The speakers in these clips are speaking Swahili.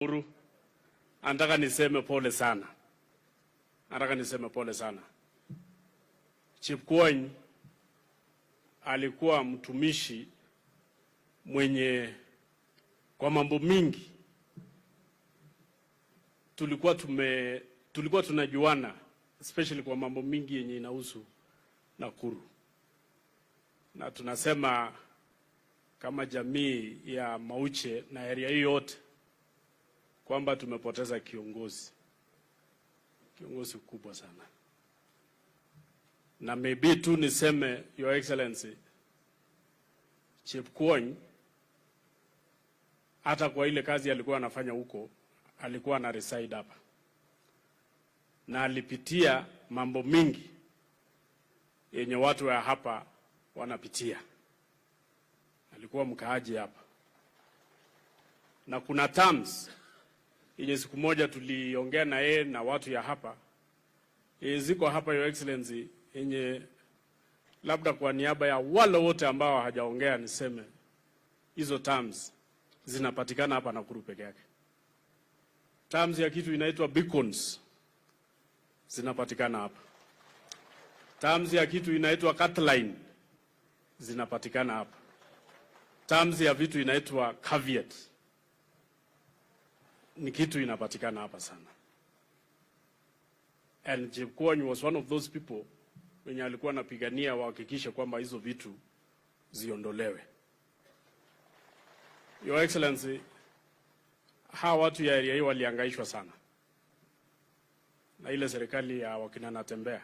Uhuru, anataka niseme pole sana, nataka niseme pole sana. Chepkwony alikuwa mtumishi mwenye kwa mambo mingi tulikuwa tunajuana, especially kwa mambo mingi yenye inahusu Nakuru, na tunasema kama jamii ya Mauche na area hii yote kwamba tumepoteza kiongozi, kiongozi kubwa sana, na maybe tu niseme, Your Excellency, Chepkwony hata kwa ile kazi alikuwa anafanya huko, alikuwa ana reside hapa na alipitia mambo mingi yenye watu wa hapa wanapitia. Alikuwa mkaaji hapa, na kuna terms yenye siku moja tuliongea na yeye na watu ya hapa yenye ziko hapa, Your Excellency, yenye labda kwa niaba ya wale wote ambao hajaongea niseme hizo terms zinapatikana hapa Nakuru peke yake. Terms ya kitu inaitwa beacons zinapatikana hapa. Terms ya kitu inaitwa cutline zinapatikana hapa. Terms ya vitu inaitwa caveat ni kitu inapatikana hapa sana. And Chepkwony was one of those people wenye alikuwa anapigania wahakikishe kwamba hizo vitu ziondolewe. Your Excellency, hawa watu ya area hii walihangaishwa sana na ile serikali ya wakina Natembeya.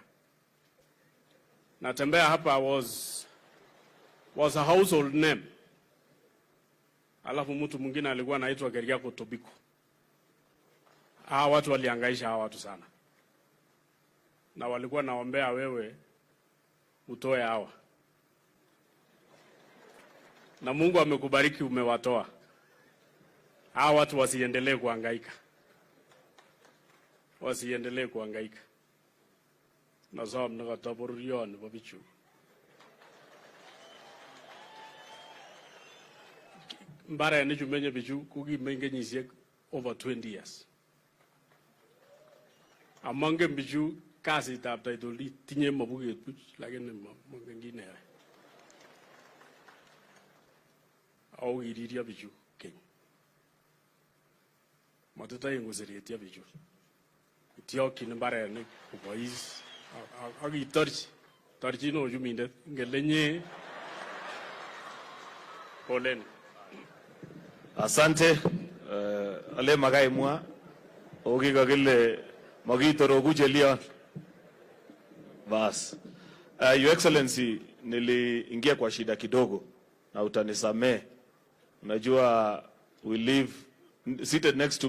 Natembeya hapa was a household name, alafu mtu mwingine alikuwa anaitwa Keriako Tobiko. Hawa watu walihangaisha hawa watu sana, na walikuwa naombea wewe utoe hawa, na Mungu amekubariki umewatoa hawa watu, wasiendelee kuhangaika, wasiendelee kuhangaika. Nasom nekata bororioni nebo bichu. Mbarenik chu menye bichu ko kimeny kenyisiek over 20 years. Amongen bichu kasitab title deed, tinye mabuket buch lakini mongen kit neyoe. Ako kiriryo bichu keny. Matitoen koseretyo bichu. Ityokyin mbarenik kobois ak itorchi, torchin ochumindet ngele inye poleni. Asante. Ale makaimwa okikakile makitoroku chelion. Bas. Your Excellency, niliingia kwa shida kidogo na utanisamee. Unajua we live seated next to